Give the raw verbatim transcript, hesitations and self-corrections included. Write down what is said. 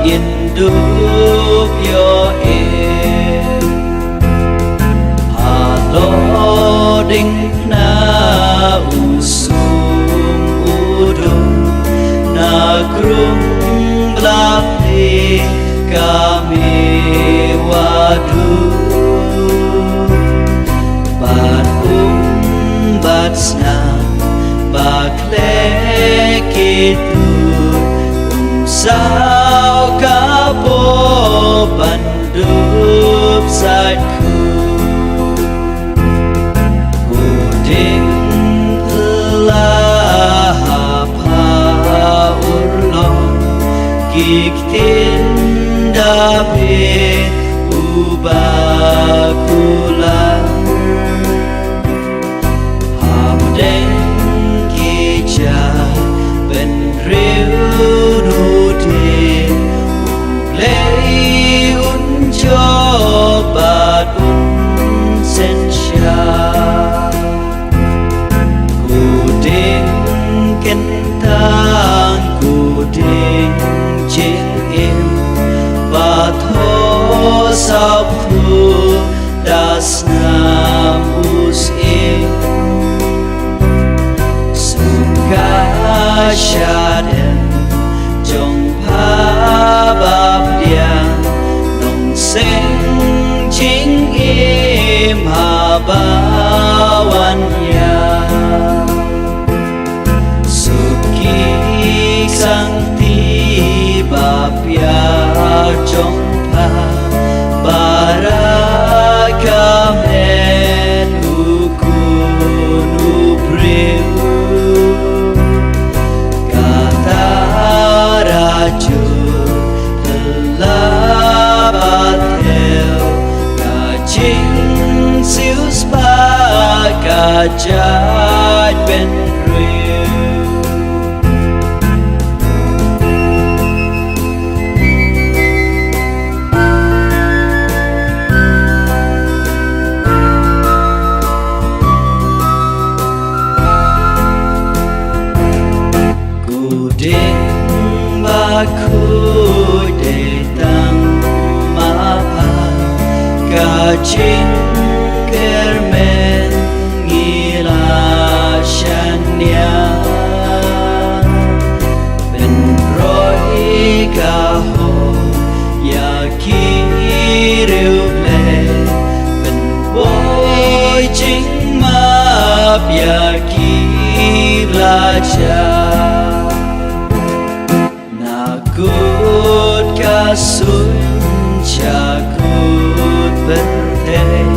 Ïnduk ïoh im halor diengphna u sum u dum na krung bla pli ka mih wa dum. Bad um bad snam ba khleh ki tut, um saw ka bor ban dup sait khuid. Ko dieng la ha pha urlong, ki ktien da beh uba kular. Hapdeng ki jait bynriew nu dien, U Blei un jop bad un synshar. Ko dieng kyntang, ko dieng jingim, ba thoh sawphew da snam u syiem. Sngewsih shadem jong pha ba pdiang, nongseng jingim haba wan ïa. Suki sangti ba pia jong pha, ba ra ka met u khun u briew. Kata ra jur la ba thew, ka jingsiewspah ka jait bynriew. Ko dieng ba khuid dei tang ma pha, ka jingkyrmen ngi la shaniah. Pynroi ka hok ïa ki riewblei, pynboi jingmap ïa ki la jah. Na kut ka suiñ sha kut pyrthei,